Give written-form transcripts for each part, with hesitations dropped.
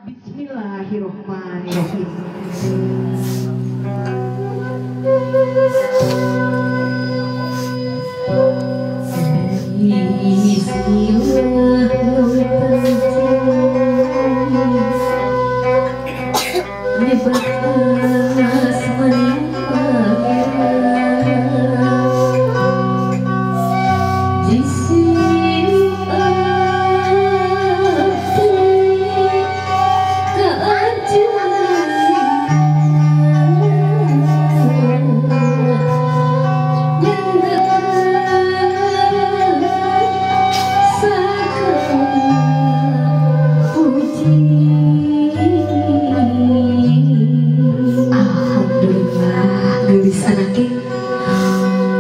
Bismillahirrahmanirrahim.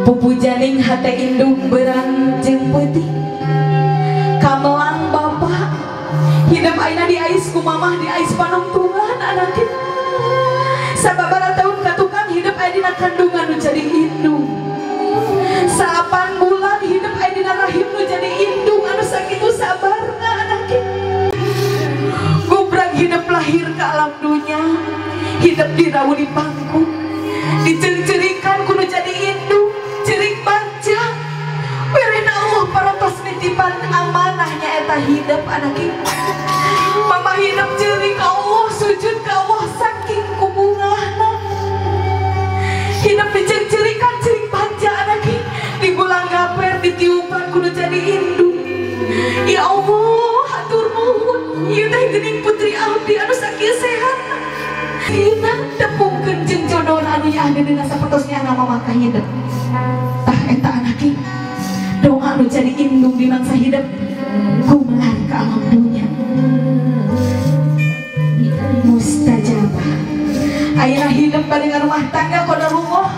Pupujaning hate indung berang jeung peuting kamelang bapak hidup ayeuna diais ku mamah diais panungtungan anaknya sababaraha taun ka tukang hidup aya dina kandungan nu jadi indung 8 bulan hidup aya dina rahim nu jadi indung anu sakitu sabarna anaknya gubrag hidup lahir ke alam dunya hidup dirawu di pangku dicerik-cerikan kudu jadi indung cerik bagja werena Allah parantos nitipan amanahnya eta hidup anak ibu. Mama hidup cerik ka Allah sujud ka Allah saking kubungahna hidup dicerik-cerikan cerik bagja anak ibu digulang gaper ditiupan kudu jadi indung. Ya Allah hatur nuhun ieu teh geuning putri abdi anu sakieu sehat. Dina tepungkeun jeung jodohna anu nyaah sapertosnya anak mama ka hidup. Tah eta anak doa nu jadi indung di mangsa hidup gumelar ke alam dunya mustajabah. Ayeuna hidup bari ngarumah tangga qadarullah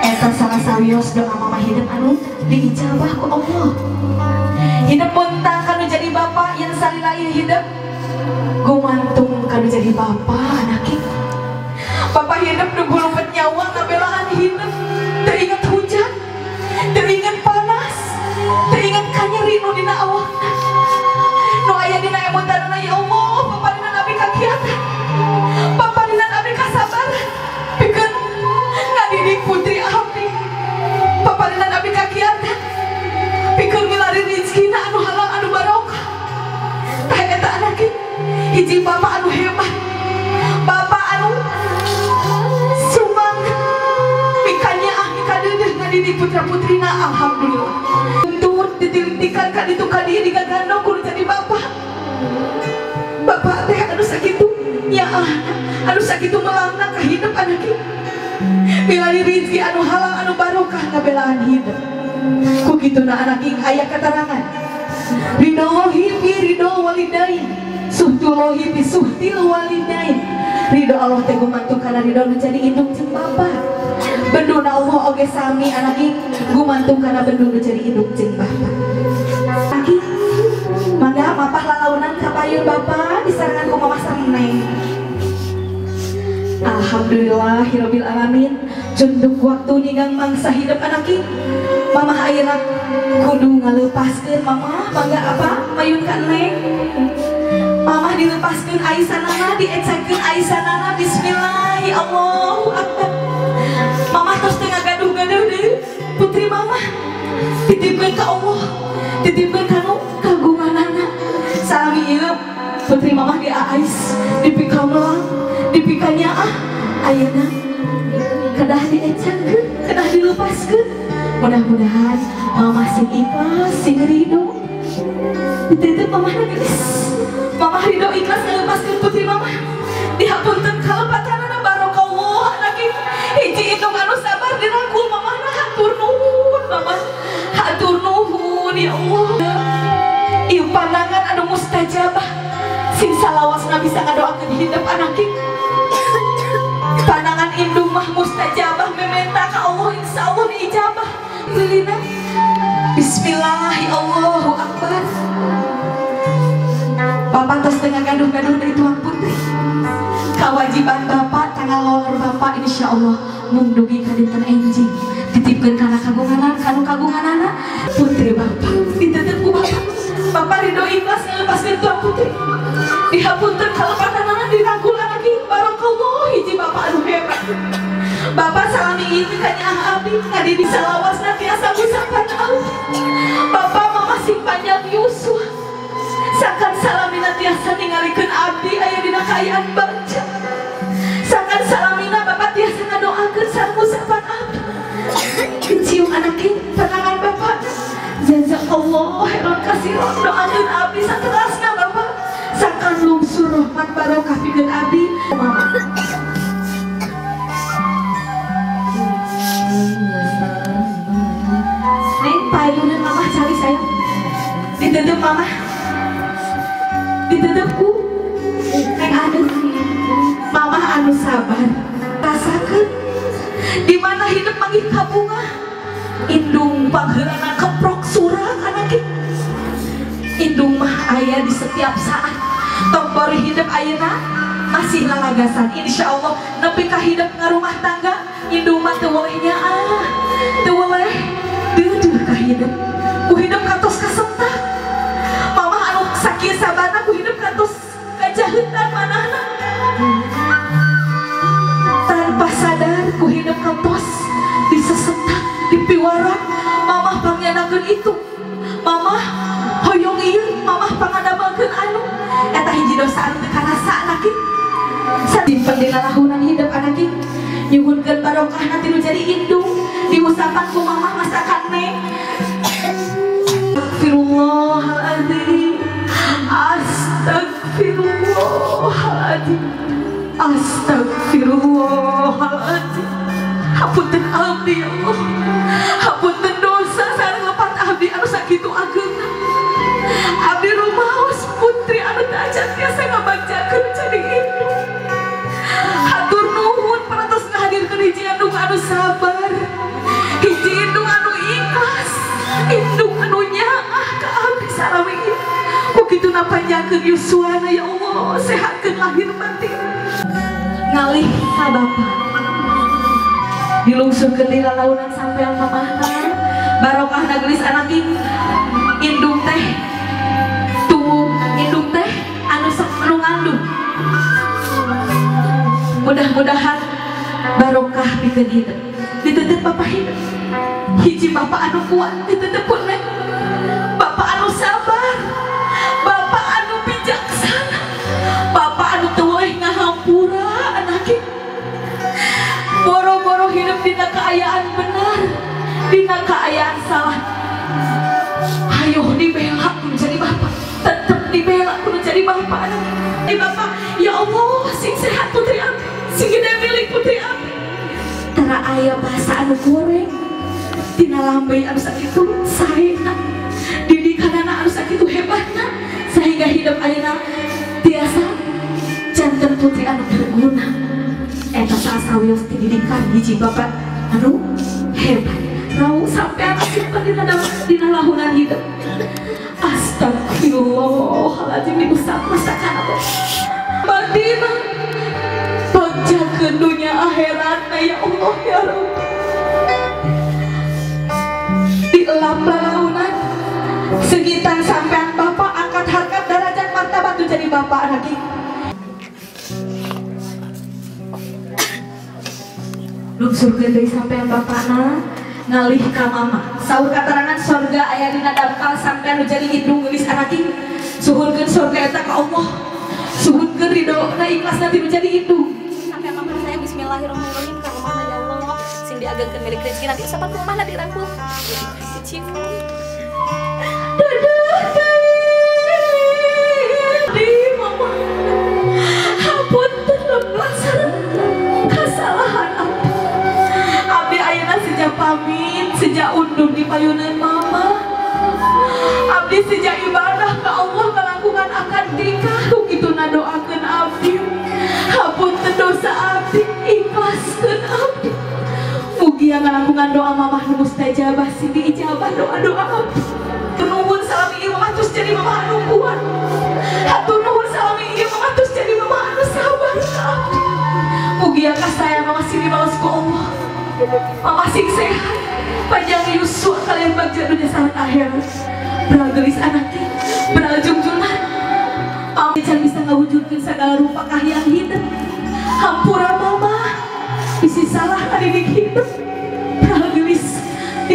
eta salah sawios doa mama hidup anu diijabah ku Allah. Hidup muntah kanu jadi bapak yang salila ieu hidup gumantung kanu jadi bapak anak. Bapak hidup nu gulupet nyawa ngabelaan hidup teringat hujan, teringat panas, teringat kanyeri nu dina awakna nu aya dina emutanna. Ya Allah paparinan abdi kakiatan, paparinan abdi kasabaran pikeun ngadidik putri abdi, paparinan abdi kakiatan pikeun milari rizkina anu halal anu barokah. Tah eta anak hiji bapak anu hebat, bapak anu sumanget mikanya ah mikadeudeuh ngadidik putra-putrina. Alhamdulillah tuntut ditilitikan ka ditu ka dieu digagandong kudu jadi bapak. Bapak teh anu sakitu nyaah anu sakitu melangna ka hidup anak ieu milari rizki anu halal anu barokah ngabelaan hidup. Ku kituna anak ieu aya keterangan ridhohi fi ridho walidain suhtullahi fi suhtil walidain. Ridho Allah teh gumantung kana ridho nu jadi indung jeung bapa. Benduna Allah oge sami anak ieu gumantung kana bendu nu jadi indung jeung bapa. Aki mangga mapah lalaunan ka payun bapa disarengan ku mamah sareng neng. Alhamdulillahirabbil alamin. Cunduk waktu ninggang mangsa hidup anak ieu. Mamah ayeuna kudu ngalepaskeun mamah mangga apa mayun ka neng. Mamah dilepaskeun aisanana diecakeun aisanana. Bismillah Allahu akbar. Mamah tos teu ngagaduh-gaduh deui putri mamah titipkeun ka Allah, titipkeun ka nu kagunganana. Salami ieu putri mamah diais, dipikamelang, dipikanyaah ayeuna kedah diecakeun, kedah dilepaskeun. Mudah-mudahan mamah sing ikhlas, sing ridho. Dititip mamah geus. Mamah ridho ikhlas ngalepaskeun putri mamah. Dihapunten kalepatanana barokallah anak hiji indung anu sabar dirangkul mamahna. Hatur nuhun mamah, hatur nuhun ya Allah. Ieu pandangan anu mustajabah sing salawasna bisa ngadoakeun hidup anak. Pandangan indung mah mustajabah mementa ka Allah insyaallah diijabah. Lilina bismillahirrahmanirrahim Allahu akbar. Bapak tos teu ngagaduh-gaduh deui tuang putri. Kewajiban bapak tanggal lolor bapak insyaallah mung dugi ka dinten enjing titipkeun kana kagunganan kanu kagunganana putri bapak dititip ku bapak. Bapak ridho ikhlas ngalepaskeun tuang putri. Dihapunten abdi ngadidik salawasna tiasa ngusapan abdi. Bapak mama sing panjang yuswa. Sakan salamina tiasa ningalikeun abdi aya dina kaayaan bagja. Sakan salamina bapak tiasa ngadoakeun sareng ngusapan abdi. Dicium anak tangan bapak. Jazakallah khairan katsiran doakeun abdi saterasna bapak. Sakan lungsur rahmat barokah pikeun abdi. Mama. Neng payunan mama cari saya. Ditutup mama. Ditutupku. Neng anu. Mama anu sabar. Rasakeun di mana hidup manggih kabunga. Indung pangheulana keprok surang anak indung mah aya di setiap saat. Tong bori hidup ayeuna masih lalagasan. Insya Allah nepi ka hidup ngarumah tangga indung mah teu weleh nyaah, teu weleh deudeuh ka hidup. Ku hidup kantos kasentak. Mamah anu sakieu sabarna ku hidup kantos kajahetan manahna. Tanpa sadar ku hidup kantos disesentak, dipiwaran. Mamah pangyanakeun itu. Mamah hoyong ieu, mamah pangadamelkeun anu. Eta hiji dosa anu teu karasa anak ieu. Simpen dina lahunan hidup anak ieu. Nyuhunkeun barokahna ti nu jadi indung, diusapan ku mamah masakan neng. Astagfirullahaladzim. Astagfirullahaladzim. Astagfirullahaladzim. Hapunten abdi ya Allah. Hapunten dosa sareng lepat abdi anu sakitu ageungna. Abdi rumaos putri anu teu acan tiasa ngabagjakeun jadi indung. Hatur nuhun parantos ngahadirkeun hiji indung anu sabar, hiji indung anu ikhlas, indung anu nyaah ka abdi salami ieu. Ku kituna panjangkeun yuswana ya Allah, sehatkeun lahir batin. Ngalih ka bapa. Dilungsurkeun di lalaunan sampean mamahna, barokahna geulis anak indung teh tuh indung teh anu sok anu ngandung. Mudah-mudahan barokah pikeun hidup. Ditutup bapak hidup. Hiji bapak anu kuat ditutup ku neng. Bapak anu sabar, bapak anu bijaksana, bapak anu teu weleh ngahampura anak ieu. Boro-boro hidup dina kaayaan benar, dina kaayaan salah. Ayo dibela kudu jadi bapak, tetep dibela kudu jadi bapak anak. Bapak, ya Allah, sing sehat putri abdi, sing gede milik putri abdi. Tara aya bahasa anu goreng, dina lambe anu sakitu saena, didikanana anu sakitu hebatna, sehingga hidup ayeuna tiasa janten putri anu berguna. Eta sasawios didikan hiji bapak anu hebat. Rau sampean simpen dina lahunan hidup. Astagfirullahaladzim diusap masakan apa? Batina bagjakeun dunya akhiratna ya Allah ya Rabbi. Dielap lalahunan segitan sampean bapak angkat harkat derajat martabat tuh jadi bapak anak ieu. Lungsurkeun deui sampean bapakna ngalih ka mama. Saur katarangan sorga aya dina dampal sampean nu jadi indung geulis anak ieu. Suhunkeun sorga eta ka Allah. Suhunkeun ridona ikhlasna ti nu jadi indung. Sampean mama saya bismillahirrahmanirrahim ka mamana ya Allah. Sing diagengkeun milik rezeki nanti usapan ku mamana dirangkul. Dicium. Dadah di mama. Hapunten lepat sareng kasalahan abdi. Abdi ayeuna sejak pamit, sejak undur di payunan mama. Abdi sejak ibadah ke Allah melakukan akad nikah, ku kituna doakeun abdi. Hapunten dosa abdi, ikhlaskeun abdi. Mugia ngalakukan doa mamah nu mustajabah sing diijabah doa-doa abdi. Nuhun salami ieu mamah terus jadi mamah anu kuat. Hatur nuhun salami ieu mamah terus jadi mamah anu sabar ka abdi. Mugia kasaya mamah sing dibalas ku Allah. Mama sing sehat, panjang yuswa kalian bagja dunia sareng akhirat. Beral gelis anak ieu, beral jungjulan. Mama can bisa ngawujudkeun sagala rupa kahayang hidup. Hampura mama, bisi salah ngadidik hidup. Beral gelis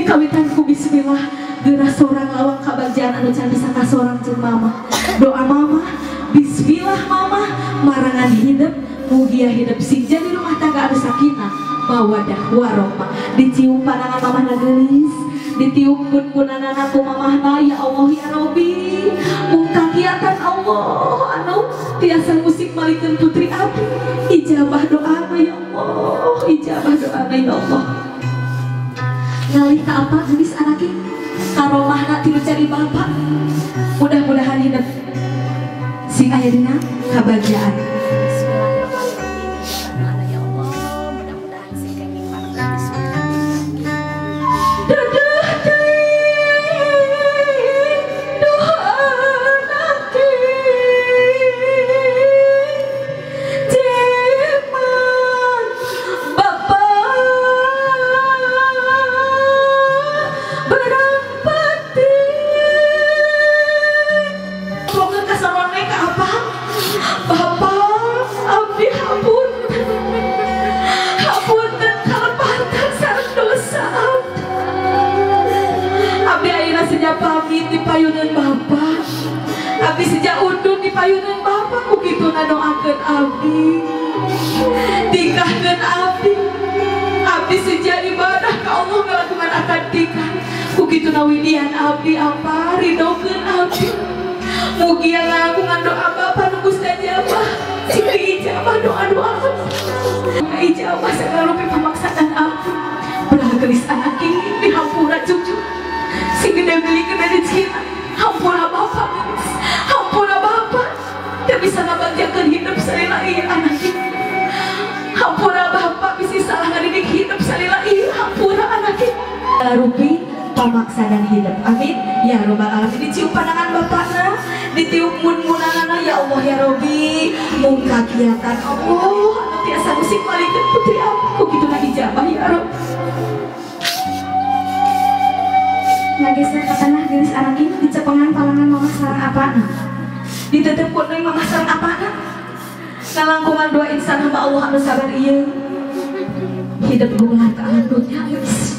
Dikawitan ku bismillah geura sorang lawang kabagjaan anu can bisa kasorang jeung mama. Doa mama, bismillah mama marangan hidup mugia hidup sing jadi rumah tangga anu sakinah mawadah warahmah. Dicium panangan mamah na geulis, ditiup kun-kunanana ku mamahna ya Allah ya Rabbi. Mung kakiatan Allah anu tiasa musik malikeun putri abdi. Ijabah doana ya Allah, ijabah doana ya Allah. Ngalih ka apa geulis anaki karomahna tilu cari bapak. Mudah-mudahan hidup sing aya dina kabagjaan. Bismillahirrahmanirrahim. Ya Allah, mudah-mudahan sing kenging parang di surga. Dadah teuing doa anaki jeman bapak berampati. Pokoknya kasaronnya ke apa? Bapak abdi hapunten, hapunten kalepatan sareng dosa abdi. Abdi ayeuna seja pamit di payuneun bapak. Abdi seja undun di payuneun bapak ku kitu ngadoakeun abdi. Tingkahkeun abdi. Abdi seja ibadah ka Allah ngalakukan akad nikah. Ku kitu nawidian abdi apa ridokeun abdi. Mugia ngalakukan doa bapak nu mustajabah. Sing diijabah doa-doa abdi. Ijabah segala rupi pamaksaan abdi. Belah gelis anak ini dihampura cucu. Sing gede milikeun rezekina. Hampura bapak gelis. Hampura bapak. Teu bisa ngabagjakeun hidup salila ieu anak ini. Hampura bapak bisi salah ngadidik hidup salila ieu. Hampura anak ini. Rupi pamaksadan hidup. Amin ya robbal alamin. Dicium pandangan bapakna, ditiup mun-munanana ya Allah ya Rabbi. Mung kagiatan Allah anu tiasa musik malikeun putri abdi ku kituna ijabah ya Rabb. Ngageser ka tanah geulis anak ini dicepengan palangan mama sareng apana. Ditetep ku neng mama sareng apana. Ngalangkungan dua insan hamba Allah anu sabar ieu. Hidup gumelar ka alam dunya geus.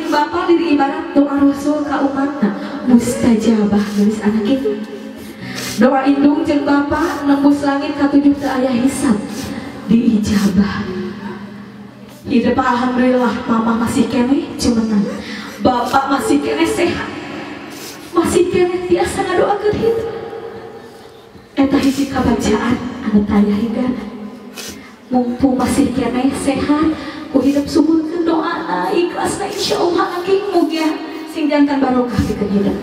Bapak diri ibarat doa Rasul ka umatna mustajabah geulis anak ini. Doa indung jeung bapak nembus langit ka tujuh teu aya hisab diijabah. Hidup alhamdulillah mama masih keneh cumenang. Bapak masih keneh sehat. Masih keneh tiasa ngadoakeun hidup. Eta hiji kabagjaan anu taya hingga. Mumpung masih keneh sehat, ku hidup syukurkeun doana ikhlasna insyaallah aking mugia sing jantan barokah pikeun hidup.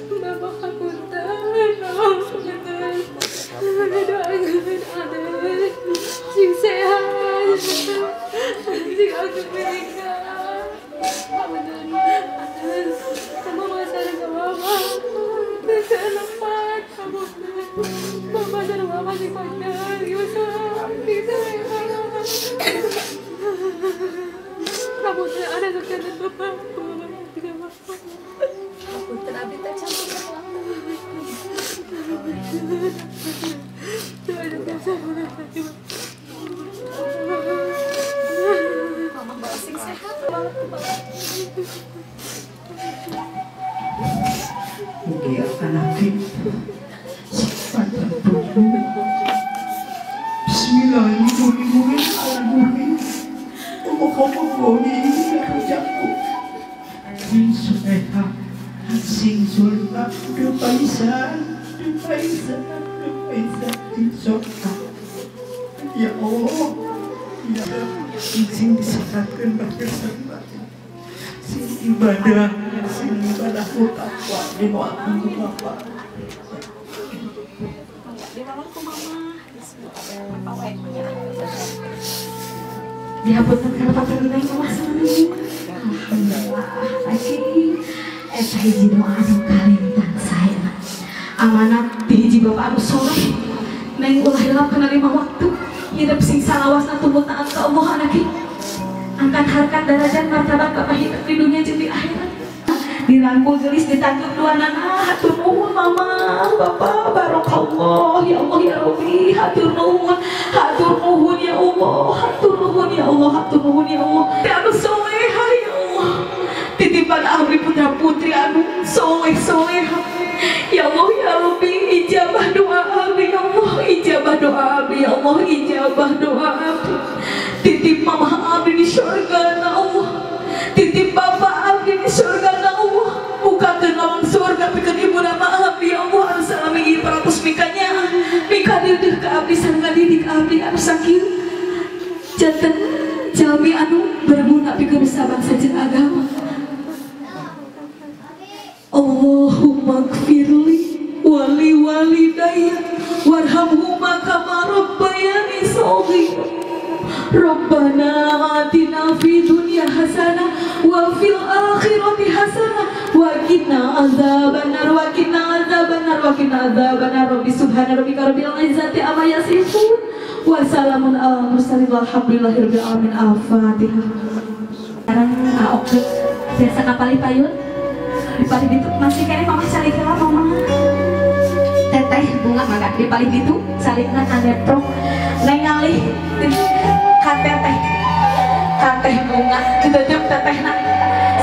Bapak hapunten, hapunten. Doakeun anak sing sehat, sing ageng meninggal. Hapunten, mama sareng mama. Selamat, hapunten. Mama sareng mama sing panjang, Yusuf, sing sehat. Hapunten anak sakit bapak. Hapunten abdi teh campur. Mama bawa sing sehat banget bapak. Mugia anak panjang tubuh. Bismillahirrahmanirrahim. Sing sehat, sing sultan kepaisan, kepaisan, kepaisan, sing sultan. Ya Allah, ya sing disehatkan bahkan sing ibadah, sing ibadah takwa di aku bapak. Di mamaku mama, apa wae punya. Dihapunten kana pakarina mama seneng. Alhamdulillah, lagi eta hiji doa anu kalintang saena. Amanat di hiji bapak anu soleh, neng ulah hilap kana 5 waktu, hidup sing salawasna tumut taat ka Allah anak ieu. Angkat harkat darajat martabat bapak hidup di dunia jeung di akhirat. Dirangkul gelis ditangkep dua nana, hatur nuhun mama, bapak, barokallah, ya Allah ya Rabbi, hatur nuhun ya Allah, hatur nuhun ya Allah, hatur nuhun ya Allah. Anu soleha ya Allah, titipan abdi putra putri anu soleh soleha. Ya Allah ya Rabbi, ijabah doa abdi ya Allah, ijabah doa abdi ya Allah, ijabah doa abdi. Titip mama abdi di surga na Allah, titip bapak abdi di surga na Allah. Bukakeun lawang surga pikeun ibu nama abdi ya Allah, anu salami ieu paratus mikanya mika deudeuh ka abdi sareng ngadidik abdi anu sakieu janten jalmi anu berguna pikeun sabangsa jeung agama. Allahumma gfirli wali walidayya warhamhuma kama rabbayani shaghira. Rabbana atina fid dunya hasanah wa fil akhirati hasanah wa qina azabannar wa qina azabannar wa qina azabannar. Rabbi subhana rabbika rabbil izzati amma yasifun wa salamun alal mursalin walhamdulillahi rabbil alamin. Al-Fatihah. Sekarang oke biasa kapali payun di paling ditu masih kene mama cari heula mama teteh bunga mangga di paling ditu calikna kaneprok neng ngalih ka teteh bunga diteuteum tetehna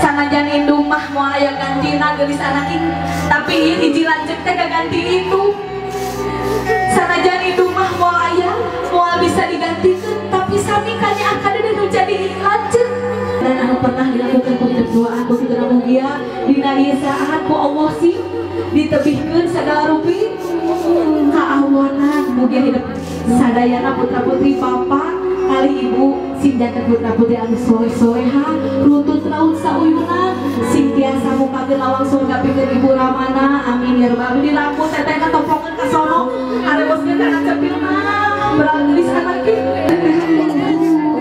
sanajan indung mah moal aya gantina geulis anaking tapi ieu hiji lanceuk teh kaganti indung sanajan indung mah moal aya moal bisa digantikeun tapi sami kanyaah kadeudeuh nu jadi lanceuk. Dan anu pernah dilakukan ku hidup doa ku kituna mugia dina ieu saat ku Allah sih ditebihkeun sagala rupi kaawanan mugia hidup sadayana putra putri papa kali ibu sing janten putra putri anu soleh soleha runtut raut sauyunan sing tiasa mukakeun lawang surga pikeun ibu ramana. Amin ya rabbal alamin. Dirangkul tetehna topokeun ka sono areboskeun kana cepilna beranggelis anak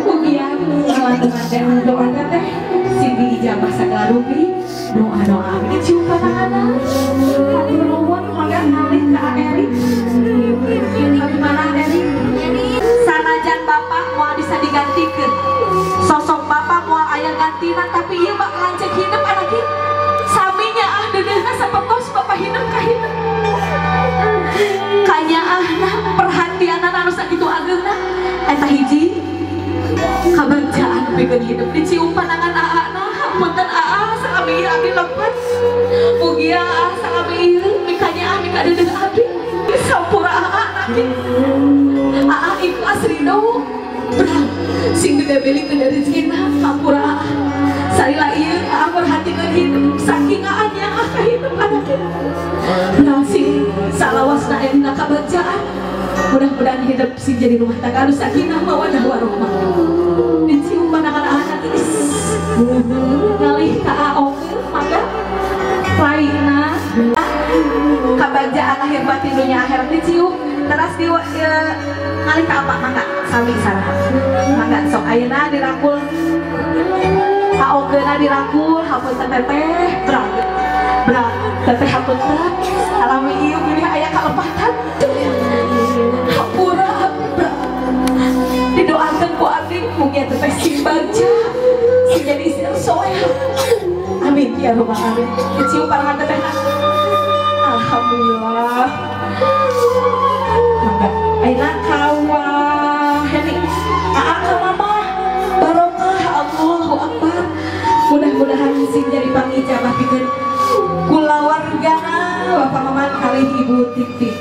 mugia ngalantungan doa teteh sing diijabah sagala rupi doa-doa dicium pananganna. Hatur nuhun mangga ngalih ka Eri. Bagaimana Eri? Sanajan bapak moal bisa digantikeun, sosok bapak moal aya gantina tapi ieu bak lanceuk hidup anak ieu saminya ah deudeuhna sapertos bapak hidup ka hidup kanyaahna perhatianna anu sakitu ageungna eta hiji kabagjaan pikeun hidup. Dicium panangan aana, hapunten aa salami ieu abdi lepet mugia aa salami ieu mikanyaah mika deudeuh abdi sampura aa nanti aa ikhlas ridho sing gede belikeun rezekina hampura aa salila ieu aa perhatikeun hidup saking aa nyaah ka hidup anak ieu sing salawasna ayeuna kabagjaan. Mudah-mudahan hidup sing jadi rumah tangga anu sakinah mawaddah warahmah. Dicium panangan anak geus ngalih ka aokeun mangga lainna kabagjaan lahir batin dunya akhirat dicium teras di ngalih ka apa mangga sami sareng mangga sok ayeuna dirangkul aokeunna dirangkul hapunten teteh brang brang teteh hapunten alami ieu bilih aya kalepatan hampura abdi didoakeun ku abdi mugia teteh sing bagja sing jadi istri soleh. Amin ya rabbal alamin. Dicium parangan teteh. Alhamdulillah. Mangga ayeuna kawah heni aa ka mama barokah Allahu akbar. Mudah-mudahan sing jadi pangijabah pikeun kulawargana bapak maman kalih ibu Titik.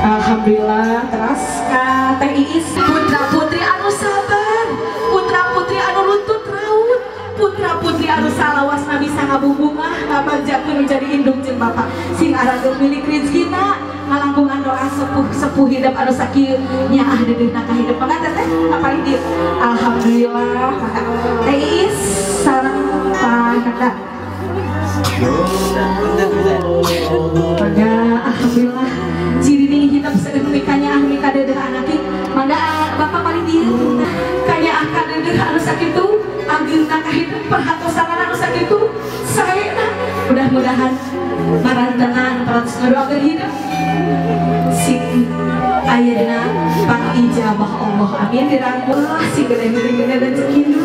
Alhamdulillah. Teras ka Teh Iis putra putri anu sabar, putra putri anu runtut raut, putra putri anu salawasna bisa ngabubungah ngabagjakeun jadi indung jeung bapak sing arageung milik rezekina ngalangkungan doa sepuh-sepuh hidup anu sakieu nyaah deudeuhna ka hidup. Mangga teteh kapalih dieu. Alhamdulillah. Mangga Teh Iis sareng Pak Nanda. Mangga alhamdulillah ciri hidup seueur mikanya ah mika deudeuh anak ieu. Mangga bapak paling dieu kanyaah ka deudeuh anu sakitu ageungna ka hidup perhatosanana anu sakitu saena. Mudah-mudahan marantenan parantos ngadoakeun hidup sing aya dina pangijabah. ijabah Allah. Amin. Dirangkul lah sing gede gede rezekina.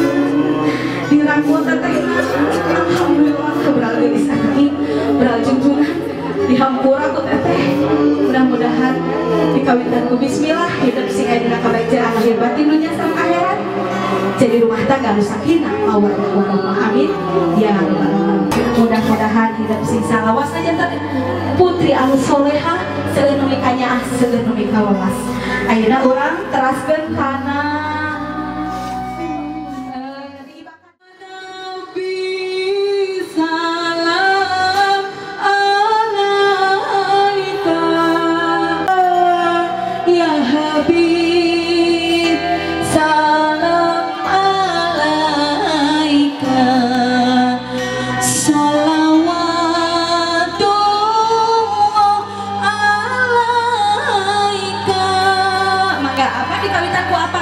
Dirangkul tetehna. Alhamdulillah beral geulis anak beral junjungan dihampura ku teteh. Mudah-mudahan dikawinkan ku bismillah hidup sing aya dina kabagjaan lahir batin dunya sareng akhirat. Jadi rumah tangga nu sakinah mawaddah warahmah. Amin ya rabbal alamin. Mudah-mudahan hidup sing salawasna janten putri anu solehah seueur nu mikanyaah seueur nu mikawelas. Ayeuna urang teraskeun kana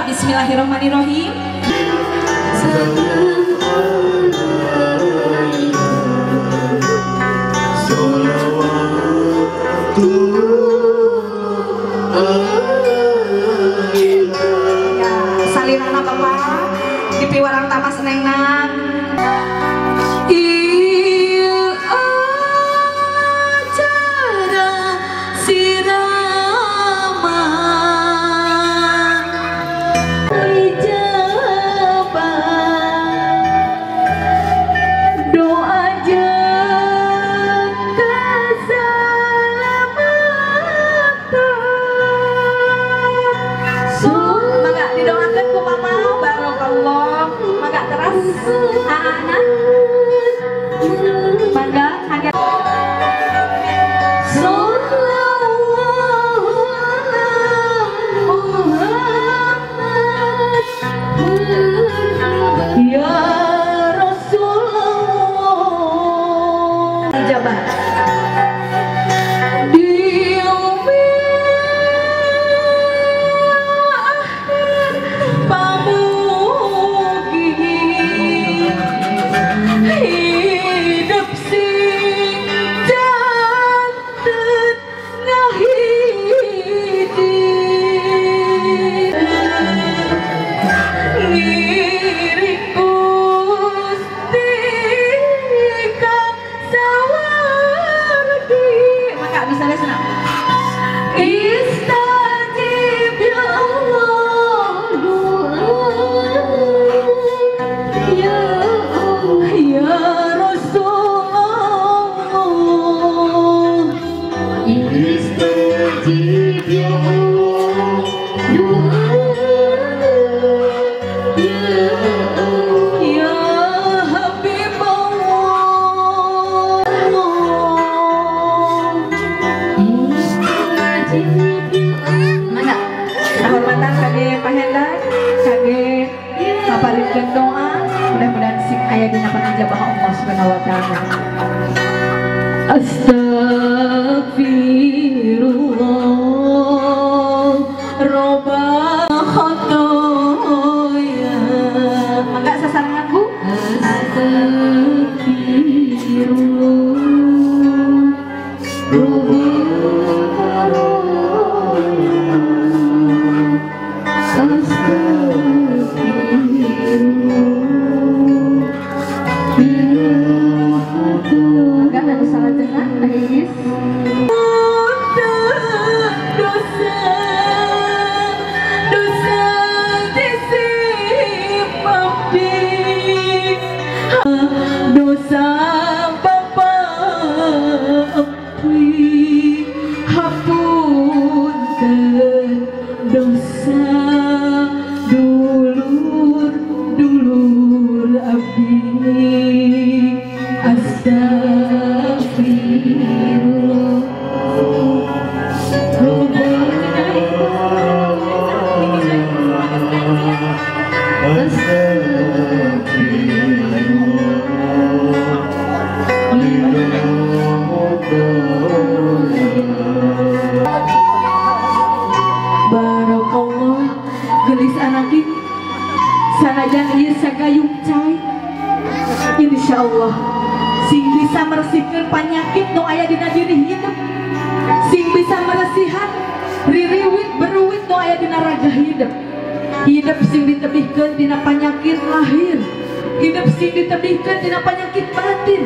Bismillahirrahmanirrahim. Ya, salirana Bapak di piwarang tamas nengna. Ieu acara siraman doa jeung keselamatan. Mangga didoakeun ku mama barokallah. Mangga teras anak. Mangga hanya sallallahu ala Muhammad ya Rasulullah. Ijabah di yaumil akhir pamugi hidup sing janten ngahiji ngiring Gusti ka sawargi. Maka bisa senang. Istajib ya Allah ya Allah ya Rasulullah. Istajib ya Allah ya Allah ya Habib Allah. Mana? Kehormatan kage Pak Hendar, kage ngaparikeun doa, mudah-mudahan sing aya dina panijabah Allah Subhanahu wa taala. Astagfirullah roba khotoya. Mangga sasarengan Bu. Astagfirullah roba dosa bapa abdi hapunten dosa dulur dulur abdi. Astagfirullah. Barakallah gelis anak ini sanajan ieu sagayung cai insyaallah sing bisa meresihkeun panyakit nu aya dina diri hidup, sing bisa meresihan Ririwit beruwit nu aya dina raga hidup. Hidup sing ditebihkeun dina panyakit lahir. Hidup sing ditebihkeun dina panyakit batin.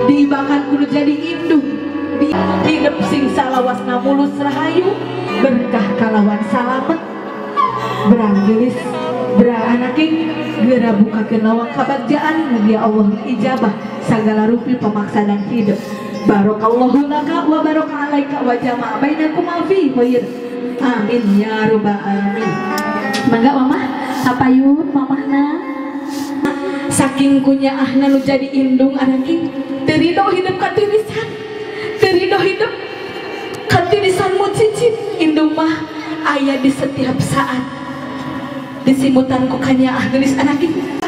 Diibakan kudu jadi indung. Hidup sing salawasna mulus rahayu, berkah kalawan salamet. Beranggelis beranaking geura bukakeun lawang kabagjaan mugia Allah ijabah sagala rupi pemaksadan hidup. Barakallahu laka wa baraka alaika wa jama'a bainakuma fi khair. Amin ya rabbal alamin. Mangga mamah kapayun mamahna. Saking kunyaahna nu jadi indung anaking teu rido hidup katirisan. Teu rido hidup katirisan mu cicit. Indung mah aya di setiap saat. Disimutan ku kanyaah geulis anaking.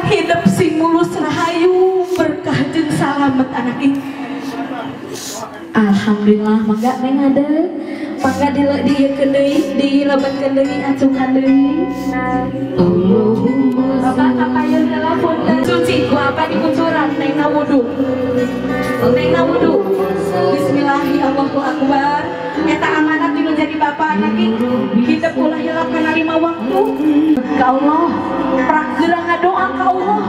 Hidup sing mulus rahayu berkah jeung salamet anaking. Alhamdulillah mangga neng ngadeg. Mangga diieukeun deui, dilebetkeun deui, acungkan deui. Bapak kapayun heula punten. Suci ku apa dikucuran nengna wudu. Nengna wudu. Bismillahirrahmanirrahim. Allahu akbar. Eta amanat dinu jadi bapak anaking. Hidup ulah hilap kana 5 waktu. Ka Allah, prageura ngadoa ka Allah.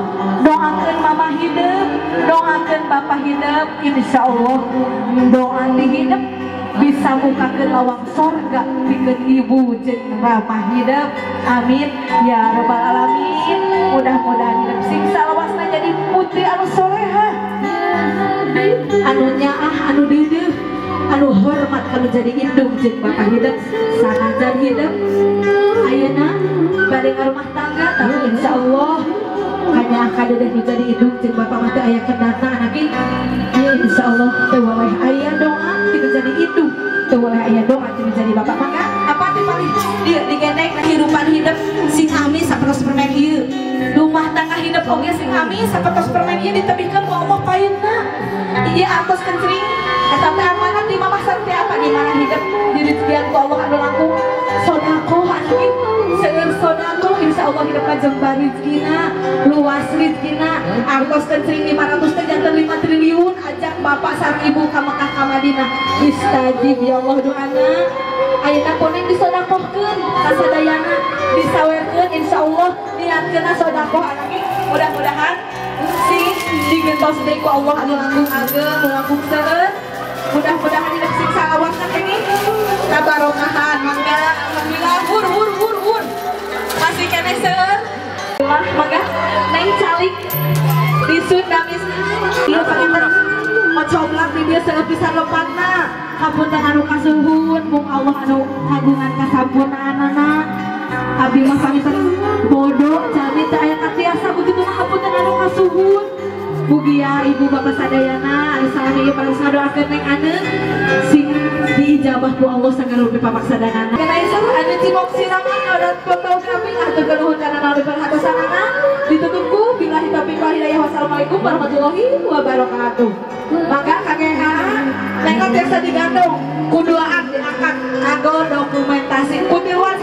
Doakeun mama hidup, doakeun bapak hidup, insyaallah doa di hidup bisa bukakeun lawang sorga pikeun ibu jeung ramah hidup. Amin ya rabbal alamin. Mudah-mudahan hidup sing salawasna jadi putri anu solehah, anu nyaah, anu deudeuh, anu hormat kanu jadi indung jeung bapak hidup. Sanajan hidup ayeuna bade ngarumah tangga tapi insyaallah kanyaah kadeudeeh nu jadi indung jeung bapak mah teu aya kendana anaki. Insyaallah teu waleh aya doa teu jadi indung, teu waleh aya doa teu jadi bapak. Maka apa teh paling dieu digendeng kehidupan hidup sing amis sapertos permen ieu. Rumah tangga hidup oge sing amis sapertos permen ieu ditebihkeun ku Allah payunna. Ieu artos kencring eta teh amanat di mamah sareng apa di mana hidup dirizkian ku Allah anu langkung sedekah anu seueur sedekah insyaallah hidup kajembar rezekina, luas rezekina. Artos kencring 500 teh janten 5 triliun ajak bapak sareng ibu ka Mekah ka Madinah. Istajib ya Allah doana. Ayeuna koneng disodakohkeun ka sadayana, disawerkeun insyaallah niatkeun sedekah anaki. Mudah-mudahan sing digentos deui ku Allah anu langkung ageng, nu langkung seueur. Mudah-mudahan hidup sing salawasna kenging kabarokahan. Mangga alhamdulillah hur hur hur hur. Masih keneh seueur. Mangga neng calik disun damis ieu panginten mocoblak di dieu seueur pisan lopatna. Hapunten anu kasuhun mung Allah anu kagungan kasampurnaanana. Abdi mah panginten bodoh jalmi teu aya katiasa begitu mah hapunten anu kasuhun. Mugia ibu bapak sadayana ari salami ieu paling ngadoakeun neng aneung sing diijabah ku Allah sagala rupi papaksadanana. Kana ieu anu cimok siraman odat fotografi atur nuhun kana naon perhatosanana ditutup ku billahi taufiq wal hidayah. Wassalamualaikum warahmatullahi wabarakatuh. Maka kakek neng tiasa digandong kuduaan diangkat kanggo dokumentasi kutiluan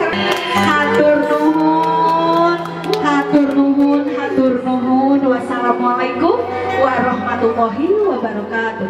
hatur nuhun hatur nuhun hatur nuhun. Wassalamualaikum warahmatullahi wabarakatuh.